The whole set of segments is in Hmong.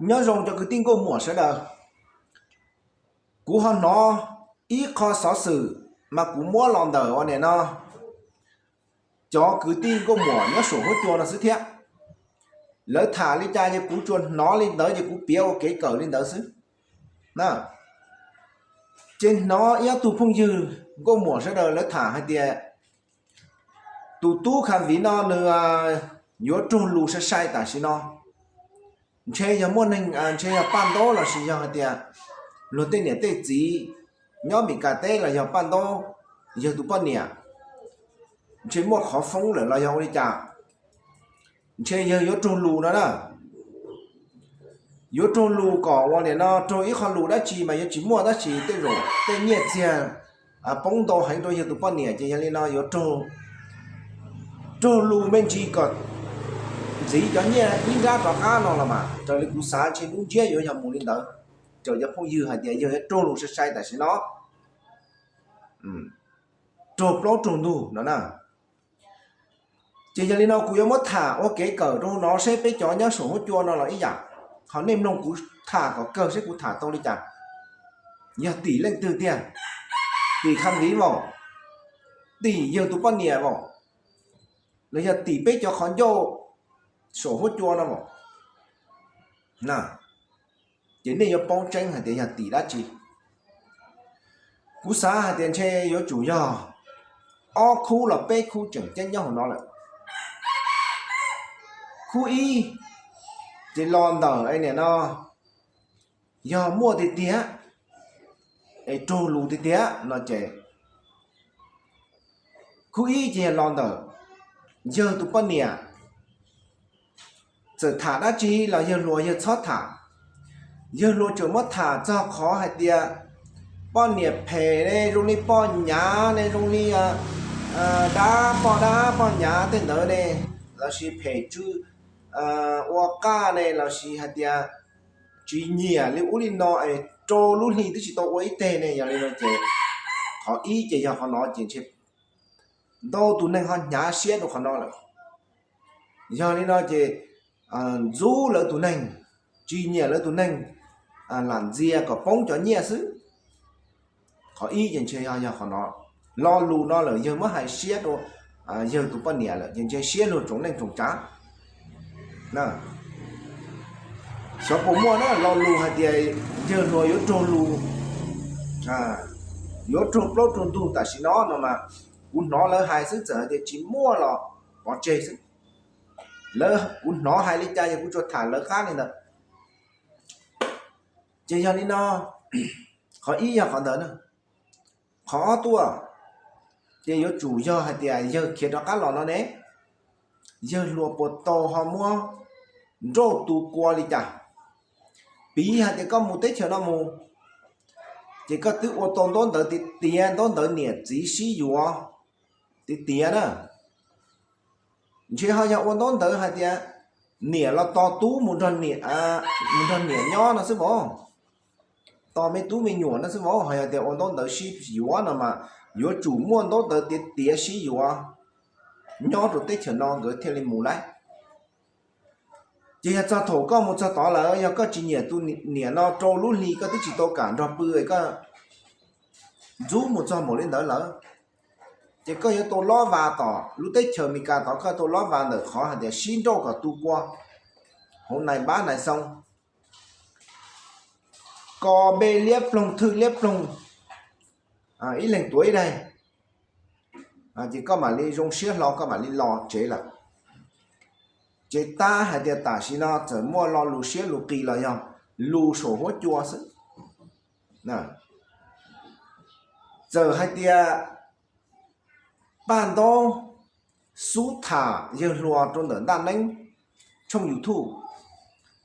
Nyob zoo cov kwv tij nkauj muam sawv daws, kuv ho hnov ib qho xov xwm mas kuv muab los ntawm ua niam no cov kwv tij nkauj muam nyob saum huab cua no xwb thiab. Lawv tham li cas ces kuv tsuas hnov li ntawd ces kuv piav ua kev kawm li ntawd xwb. Ces hnov ib ob tug phooj ywg nkauj muam sawv daws lawv tham hais tias tus tub Khav Viv no nws yuav raug lus sai sai tam sim no. Ntshe yog muaj neeg, ntshe yog paj ntaub los sis yog hais tias luag tej niam tej txiv nyob Meskas teb los yog paj ntaub, yawg tus poj niam ntshe muaj qhov foob lawm los yog ua li cas, ntshe yawg yuav raug lus no na. Yuav raug lus kom ua niam no raug ib qho lus dab tsi mas yuav tsis muaj dab tsi, tej zaum tej nyiaj txiag poob ntau heev rau yawg tus poj niam ces yog li no yuav raug lus me ntsis kom ntxiv cov nyiaj ib nrab rov qab no los mas raws li kuv xav ntshe lub ntsiab yuav yog mus li ntawd. Raws cov phooj ywg hais tias yawg yuav raug lus sai sai tam sim no, raug plaub raug ntug no na. Ces yog li no kuv yuav muab tham ua kev kawm rau no seb peb cov nyob saum huab cua no los ib yam, ho nej mloog kuv tham kom kawg seb kuv tham tau li cas. Yog tim leej twg tiag? Tim Khav Viv vauj? Tim yawg tus poj niam vauj? Los yog tim peb cov qhov ncauj saum huab cua no vauj? Ces nej yuav paub tseeb hais tias yog tim dab tsi. Kuv xav hais tias ntshe yuav tsum yog ob khub los peb khub tseem ceeb nyob hauv no lawm. Khub ib, ces los ntawm niam no yog muaj tiag tiag es raug lus tiag tiag no ces khub ib ces yog los ntawm yawg tus poj niam. Txawm tham dab tsi los yawg hluas yawg txhob tham. Yawg hluas tsuas muab tham txog qhov hais tias poj niam phem ne, zoo li poj nyav ne, zoo li dab poj dab poj nyav tej ntawd ne, los sis phem tsw ua qaj ne, los sis hais tias tsis nyiam li ub li no es rau lub hli twb tsis tau ua ib teg ne. Yog li no ces qhov ib ces yog qhov no ces ntshe ntau tus neeg ho hnyav siab rau qhov no lawm. Yog li no ces ntxub lawv tus neeg, tsis nyiam lawv tus neeg, lam ntxias kom poob cov nyiaj xwb. Qhov ib ces ntshe yog qhov no, lo lus no lawm yawg muab hais siab rau yawg tus poj niam lawm ces ntshe siab luag tsoom neej tsoom tsav. Xyov puas muaj na lo lus hais tias yawg hluas yuav raug lus, yuav raug plaub raug ntug tam sim no no mas kuv hnov lawv hais xwb, txawm hais tias tsis muaj los pov tseg xwb. Lawv, kuv hnov hais li cas yog kuv tsuas tham lawv qab li ntawd. Ces yog li no, qhov ib yog qhov ntawd na. Qhov ob tuaj, ces yuav tsum yog hais tias yawg khiav rov qab los no ne, yawg hluas puas tau ho muab nrauj tu kua li cas? Piv hais tias koj mus teb chaws no mus, ces koj twb ua tau ntaub ntawv tiav tiav, ntaub ntawv niam txiv sib yuav tiav tiav na. Ntshe ho yog ua ntaub ntawv hais tias niam los tos tub mus nrog niam, mus nrog niam nyob no xwb vauv, tos me tub me nyuam no xwb vauv. Ho yog tias ua ntaub ntawv sib yuav no mas yuav tsum muaj ntaub ntawv tiav tiav sib yuav nyob rau teb chaws no nkawd thiaj li mus lauj. Ces yog txog thaum koj mus txog tod lawm, yog koj tsis nyiam tus niam no rau lub hli koj twb tsis tau kam nrog pw, koj ntxub mus txog npaum li ntawd lawm, ces koj yuav tau lob vas tom lub teb chaws Amelikas tod, koj tau lob vas ntawm qhov hais tias sib nrauj kom tu kua hauv nais npab nais xoo, ko npe liab ploog thwj liab ploog, ib leeg tuav ib daig, ces koj mam li zoo siab hlo koj mam li los tsev lawm. Ces tab hais tias tam sim no txawm muaj lo lus siab lus qis los yog lus saum huab cua xwb. Txawm hais tias paj ntaub xub tham yawg hluas rau ntawm Ntaj Neeb tshooj YouTube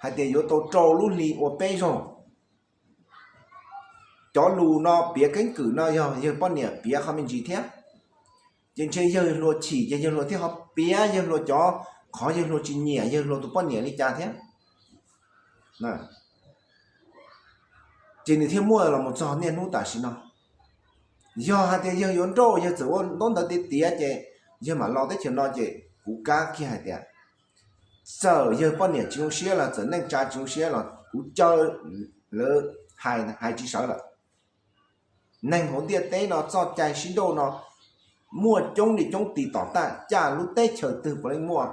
hais tias yuav tau rau lub hli ua peb zaug. Cov lus no piav keeb kwm no yog yawg poj niam piav qhov me ntsis thiab. Ces ntshe yawg hluas chim ces yawg hluas thiaj ho piav yawg hluas cov, qhov yawg hluas tsis nyiam yawg hluas tus poj niam li cas thiab. Ces nws thiaj muaj los mus txog niaj hnub tam sim no. Yog hais tias yawg yuav nrauj, yawg txawm ua ntaub ntawv tiav tiav ces yawg mam los teb chaws no ces kuv kab kiag hais tias Txawm yawg poj niam tsis zoo siab los txawm neej tsa tsis zoo siab los kuv caw lawv hais hais tsis sawv lawm. Neeg hauv ntiaj teb no txoj cai sib nrauj no muaj coob li coob tis tom taj, caj lub teb chaws twg puav leej muaj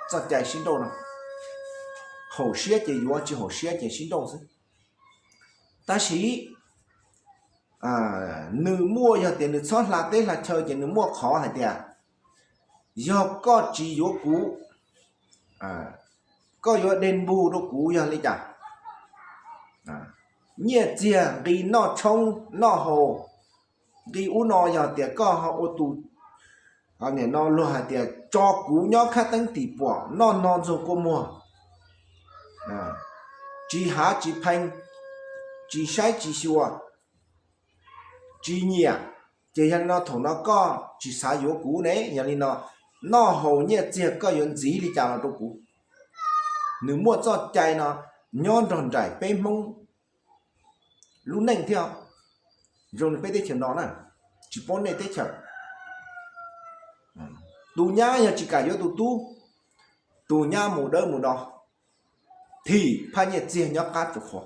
txoj cai sib nrauj no. Haum siab ces yuav, tsis haum siab ces sib nrauj xwb. Tab sis nws muaj, yog tias nws txhob hla teb hla chaw ces nws muaj qhov hais tias, yog koj tsis yuav kuv, koj yuav dej npug rau kuv yog li cas? Nyiaj txiag nqi noj tshoob noj haus, nqi ub no, yog tias koj ho ua tus, nim no luag hais tias tso kuv nyob khab teeb tim puam noj no ntxuag kua muag, tsis hav tsis phee, tsis saib tsis xyuas, tsis nyiam, ces yog li no thaum no koj tsis xav yuav kuv ne. Yog li no noj haus nyiaj txiag koj yuav ntxiv li cas los rau kuv. Nws muaj txoj cai no nyob nrog nraim peb Hmoob lub neej thiab. Zoo li peb teb chaws no na, tsis paub nej teb chaws. Tus nyab yog tsis kam yuav tus tub, tus nyab mus dawb mus do, thim phaj nyiaj txiag nyob qab tsuas qhuav.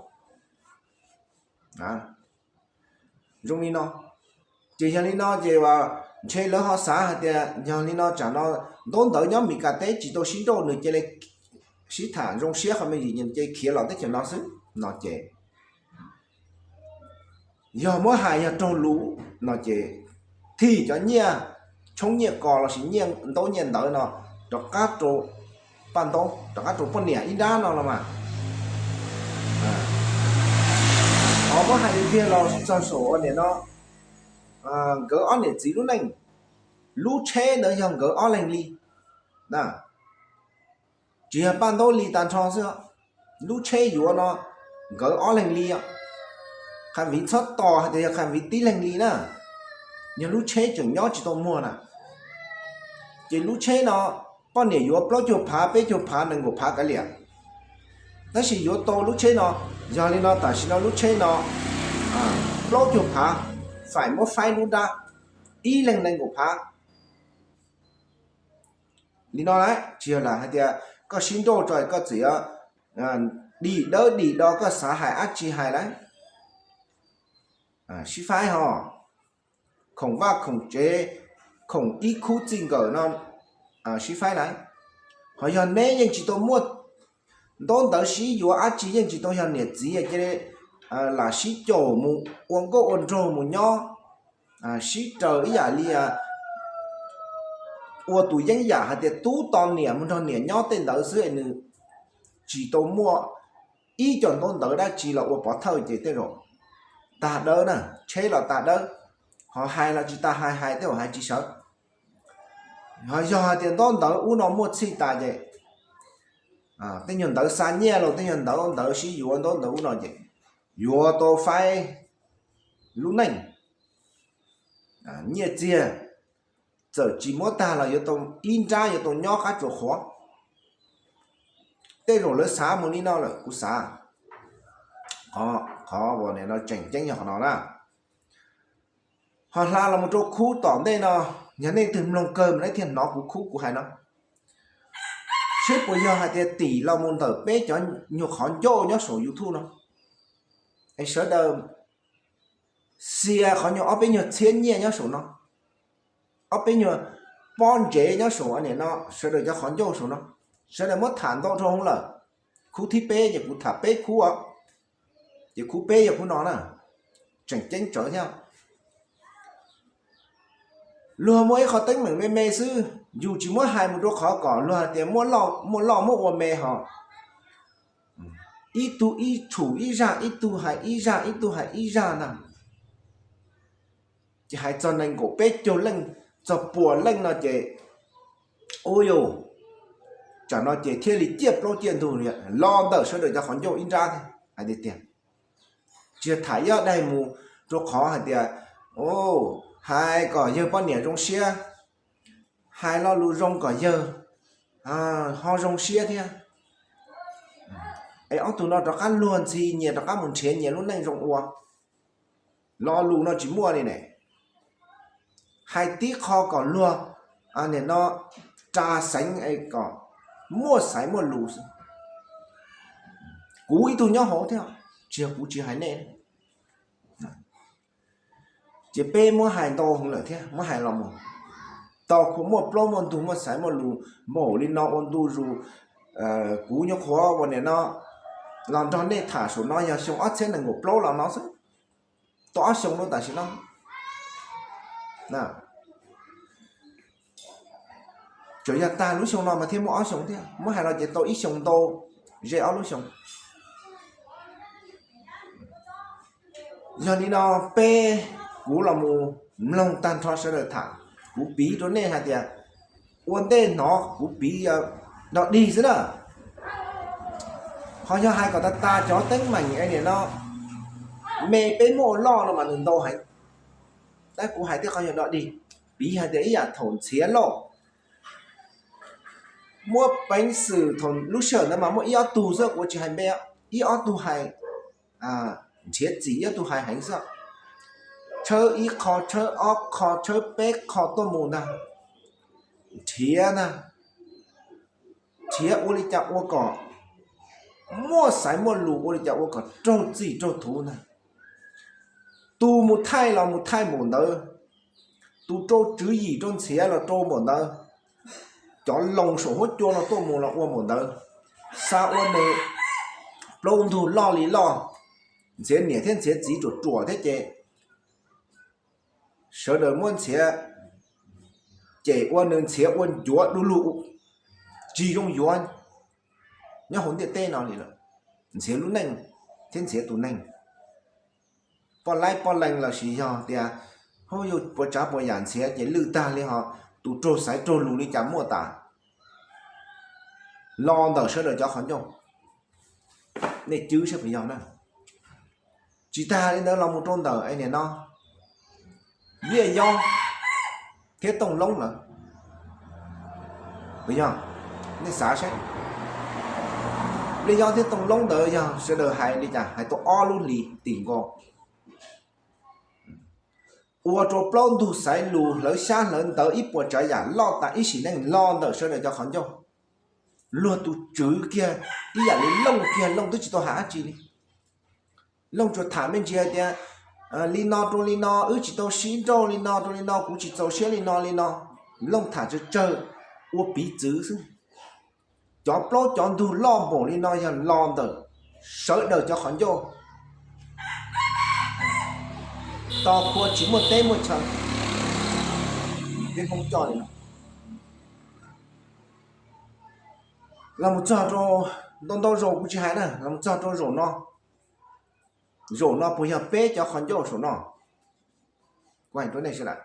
Zoo li no, ces yog li no ces ntshe lawv ho xav hais tias yog li no tsam no ntaub ntawv nyob Mes Kas teb tsis tau sib nrauj, nws cia li sib tham zoo siab qhov me ntsis ces khiav los teb chaws no xwb no ces, yog muab hais yog raug lus no ces thim cov nyiaj tshoob nyiaj kos lossis nyiaj ntaub nyiaj ntawv no rov qab rau paj ntaub, rov qab rau poj niam ib nrab no los mas. Ho muab hais tiag los txog saum ua nim no nkawd ob niam txiv lub neej, lub tsheb ntawd yog nkawd ob leeg li na. Tsis yog paj ntaub li tag nrho xwb, lub tsheb yuav no nkawd ob leeg li. Qha Viv txhob tos hais tias yog Qha Viv tib leeg li na, yog lub tsheb tseem nyob tsis tau muag na. Ces lub tsheb no poj niam yuav plaub caug phav, peb caug phav, nees nkaum phav kav liam, tab sis yuav tau lub tsheb no. Yog li no tam sim no lub tsheb no plaub caug phav, faim muab faib lub nrab, ib leeg nees nkaum phav. Li no lawm tsis yog lam hais tias koj sib nrauj tso koj txawm yuav dim dawb dim do, koj xav hais dab tsi hais lawm, sib faib ho, khoom vaj khoom tsev, khoom ib khub txij nkawm no sib faib lawm. Ho yog neb yeej tsis tau muaj ntaub ntawv sib yuav dab tsi, yeej tsis tau yog niam txiv cia li lam sib caum mus ua nkauj ua nraug mus nyob sib raws ib yam li ua tus yeeb yam hais tias tub to niam mus nrog niam nyob tej ntawd xwb es nws tsis tau muaj ib co ntaub ntawv dab tsi los ua pov thawj ces tej zaum tag dawb na, tsheb los tag dawb, ho hais los tsis tas, hais hais tej zaum hais tsis sawv. Ho yog hais tias ntaub ntawv ub no muaj txhij tas ces tej nyuag ntawv xa nyiaj los tej nyuag ntawv ntawv sib yuav ntaub ntawv ub no ces yuav tau faib lub neej. Nyiaj txiag txawm tsis muab tag los yuav tau ib nrab, yuav tau nyob qab tsuas qhuav. Tej zaum lawv xav mus li no lawm kuv xav. Qhov uas nim no tseem ceeb yog qhov no na. Ho hla los mus rau khub tom ntej no, yog nej twg mloog kawg mas nej thiaj hnov kuv khub kuv hais no. Seb puas yog hais tias tim los mus ntawm peb cov nyuag qhov ncauj nyob saum YouTube no es sawv daws xia qhov nyuag ob peb nyuag txhiab nyiaj nyob saum no, ob peb nyuag pob ntsev nyob saum nim no, sawv daws cov qhov ncauj saum no, sawv daws muab tham ntau dhau lawm. Khub thib peb ces kuv tham peb khub os, ces khub peb yog khub no na, tseem ceeb tsawv thiab. Luag muaj ib qho teeb meem me me xwb, yus tsis muab hais mus rau qhov kom luag hais tias muaj loj muab ua me ho. Ib tug ib tshum ib zaj, ib tug hais ib zaj, ib tug hais ib zaj ntag. Ces hais txog nees nkaum peb caug leej, txog puas leej no ces, ub yus, tsam no ces thiaj li ciaj plaub ciaj ntug los ntawm sawv daws cov qhov ncauj ib nrab thiab hais tiag tiag. Tsis yog tham ib ob daim mus rau qhov hais tias, hais kom yawg poj niam zoo siab, hais lo lus zoo kom yawg ho zoo siab thiab. Es ob tug no rov qab luag ntxhi nyias rov qab mus nrhiav nyias lub neej zoo ua. Lo lus no tsis muaj li ne. Hais tib qho kom luag nim no ras xeev es kom muaj xaiv muaj lus xwb. Kuv ib tug nyob hauv thiab, tsis yog kuv tsis hais nej. Ces peb muab hais ntau heev lawm thiab, muab hais los mus, tau khuv muaj plaub muaj ntug muaj xaiv muaj lus npaum li no ua ntu zus. Kuv nyuam qhuav ua nim no los nrog nej tham saum no yog xyoo ob txhiab nees nkaum plaub los no xwb, tau ob xyoo lawm tam sim no. Tsuas yog tag lub xyoo no mas thiaj muaj ob xyoo thiab, muab hais los ces tau ib xyoo ntau, ze ob lub xyoo. Yog li no, peb, kuv los mus mloog tag nrho sawv daws tham, kuv piv rau nej hais tias, ua ntej hnov kuv piv dog dig xwb na. Ho yog hais kom tas tas cov teeb meem es nim no me peb muaj ua loj no mas nws ntau heev, tab kuv hais tej qhov yog dog dig. Piv hais tias ib yam thaum Ntxhiav Lauj muab peev xwm thaum lub sij hawm ntawd mas muaj ib ob tug xwb, kuv tsis hais npe, ib ob tug hais, nrhiav txim ib ob tug hais heev xwb. Tshawb ib qho, tshawb ob qho, tshawb peb qho tuaj mus ntag, nrhiav ntag, nrhiav ua li cas ua kom muaj xaiv muaj lus, ua li cas ua kom raug txim raug thuv ntag. Tus mus thaij los mus thaij npaum ntawd, tus rau tswv yim rau Ntxhiav los rau npaum ntawd, cov loos saum huab cua los tuaj mus los ua npaum ntawd, xa ua nws plaub ntug loj li loj, Ntxhiav niam thiab Ntxhiav txiv ruam ruam thiab ces sawv daws muab Ntxhiav cem ua nws, Ntxhiav ua ncuav du lug tsis zoo yuav nyob hauv ntiaj teb no li lawm. Ntxhiav lub neej thiab Ntxhiav tus neeg, poj laib poj lees los sis yog tias, hu, yus puas tsav puas yam Ntxhiav ces lwj tag li, ho tus raug xaiv raug lus li cas muaj tas, los ntawm sawv daws cov qhov ncauj. Nej cwb saib puas yog na. Tsis tas li ntawd los mus rau ntawm es nim no Liaj Yob thiab Tooj Loob lawm, puas yog? Nej xav saib, Liaj Yob thiab Tooj Loob ntawd yog sawv daws hais li cas, hais tau ob lub hlis tim nkaus, ua rau plaub ntug xaiv lus hlawv xyab hlawv ntawv ib puas tsav yam loj tas ib sim neej los ntawm sawv daws cov qhov ncauj. Luag tus tswv kiag ib yam li Looj kiag, Looj twb tsis tau hais dab tsi li. Looj tsuas tham me ntsis hais tias, li no rau li no, wb tsis tau sib nrauj, li no rau li no, kuv tsis txaus siab li no li no. Looj tham tsawg tsawg, ua piv txwv xwb. Cov plaub cov ntug loj npaum li no yog los ntawm sawv daws cov qhov ncauj. Tos qhua tsis muaj teb muaj chaw, peb Hmoob coj li no. Los mus txog rau, ntau ntau zaus kuv tsis hais na, los mus txog rau zaum no, zaum no puas yog peb cov qhov ncauj saum no? Kuv hais rau nej sawv daws,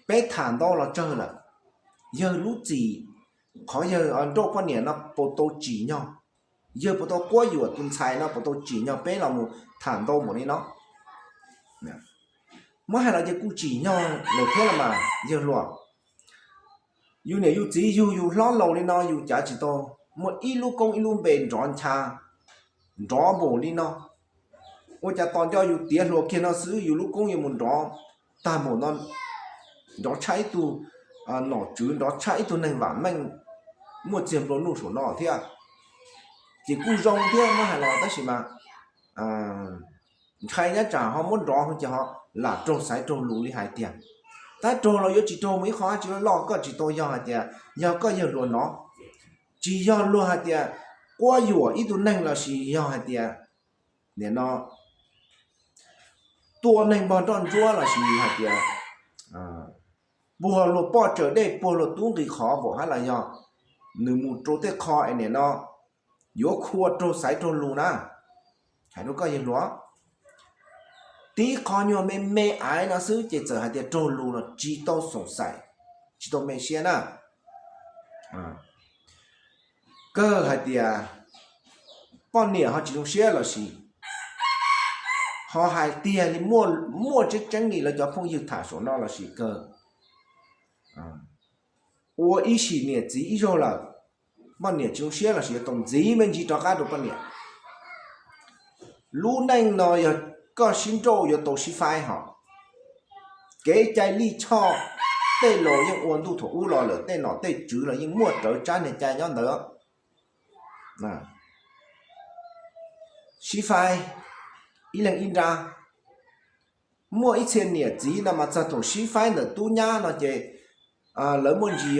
peb tham ntau los tsawg lawm, yawg lub txim, qhov yawg nrauj poj niam no puas tau tsim nyog, yawg puas tau quab yuam tus ntxhais no puas tau tsim nyog, peb los mus tham ntau npaum li no. Muab hais los ces kuj tsim nyog lawm thiab los mas yawg hluas. Yus niam yus txiv yug yus hlob laus li no yus cav tsis tau muaj ib lub koob ib lub npe nrov ncha, nrov npaum li no. Ua cas tos nco yus tiav hluas kiag no xwb yus lub koob yuav mus nrov tag npaum no, nrov tshaj ib tug nom tswv, nrov tshaj ib tug neeg vam meej muaj txiag nplua nuj saum no thiab. Ces kuj zoo thiab muab hais los tab sis mas ntshai nyob tsam ho muab nrov ces ho lam raug xaiv raug lus li hais tiag. Tab raug los yuav tsis raug mus ib qho dab tsi loj loj, koj tsis tau yog hais tias, yog koj yawg hluas no, tsis yog luag hais tias quab yuam ib tug neeg los sis yog hais tias nim no tua neeg npog nroj ntsuab los sis hais tias puag luag poj tsaws dej puag luag tub nqis qhov npaum hab los yog nws mus rau tej qho es nim no yuav khua raug xaiv raug lus na. Hais rau koj yawg hluas, tib qho nyuag me me aiv no xwb ces txawm hais tias raug lus los tsis tau xoom xaim, tsis tau me siab na. Kawg hais tias poj niam ho tsis zoo siab los sis ho hais tiag li muaj tseeb tseeb li lawv cov phooj ywg tham saum no los sis kawg ua ib sim niam txiv ib zaug lawm, poj niam tsis zoo siab los sis yuav tau ntxiv me ntsis rov qab rau poj niam. Lub neej no yog koj sib nrauj yuav tau sib faib hos. Kev cai lij choj tej laus yeej ua ntuj thaum ub los lawm, tej nom tej tswv los yeej muaj rawv tsab niag cai nyob ntawd. Sib faib ib leeg ib nrab. Muaj ib txhia niam txiv no mas txog thaum sib faib ntawm tub nyab no ces lawv muaj ntsis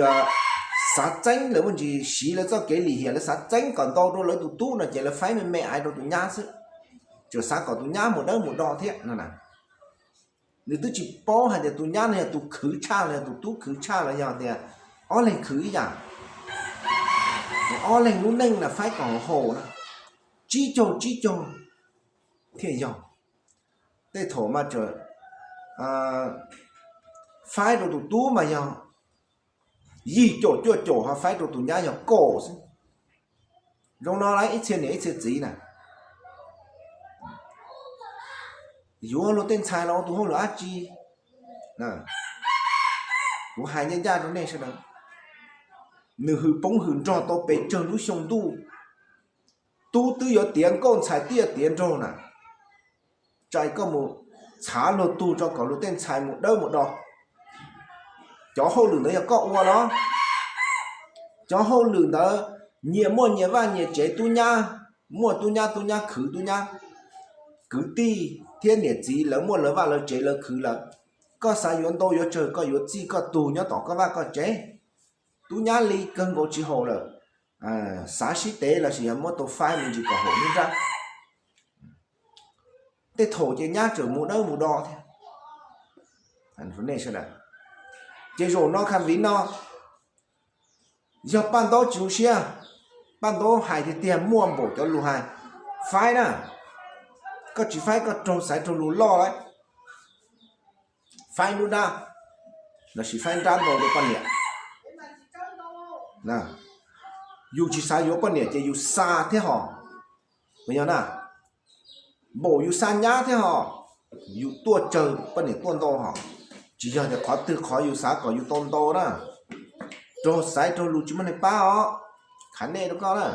xav txeeb, lawv muaj ntsis siv lawv txoj kev lim hiam, lawv xav txeeb kom ntau rau lawv tus tub no ces lawv faib me me aiv rau tus nyab xwb, tsuas xav kom tus nyab mus dawb mus do thiab no na. Nws twb tsis paub hais tias tus nyab no yog tus khwv tshaj los yog tus tub khwv tshaj los yog tias ob leeg khwv ib yam, ob leeg lub neej na faib kom haum na, tsib caug tsib caug thiaj yog. Tej thaum mas faib rau tus tub mas yog yim caum cuaj caum, ho faib rau tus nyab yog kaum xwb. Zoo no ib txhia niam ib txhia txiv na, yuav luag tej ntxhais los ua tus hauj lwm dab tsi? Kuv hais ncaj ncaj rau nej sawv daws, nws hws poob hws nrog tau pes tsawg lub xyoo ntuj, tub twb yuav tiav nkauj ntxhais twb yuav tiav nraug na, tsa koj mus txhav luag tug tso kom luag tej ntxhais mus dawb mus do. Cov hauj lwm ntawd yog koj ua los? Cov hauj lwm ntawd nyias muaj nyias vaj nyias tsev, tub nyab muaj tub nyab, tub nyab khwv tub nyab, kwv tij thiab niam txiv lawv muaj lawv vaj lawv tsev lawv khwv lawv. Koj xav yuav ntau yuav tsawg koj yuav txij koj tug nyob tom koj vaj koj tsev. Tub nyab li kawg nkaus tsis haum lawm, xav sib tev los sis yog muab tau faib me ntsis kom haum nruab nrab. Tej thaum ces nyab tseem mus dawb mus do thiab. Ces zaum no kha viv no, yog Paj Ntaub tsis zoo siab, Paj Ntaub hais tiag tiag muaj npaum cov lus hais, faib na, koj tsis faib koj raug xaiv raug lus loj lawm. Faib nruab nrab los sis faib nrab ntau rau poj niam. Yus tsis xav yuav poj niam ces yus xa thiab hos, puas yog na? Npaum yus xa nyab thiab hos, yus tuaj tsawg poj niam tuaj ntau hos. Tsis yog tias qhov twg qhov yus xav kom yus tau ntau na, raug xaiv raug lus tsis muaj neeg pab os. Khav nej rau koj na.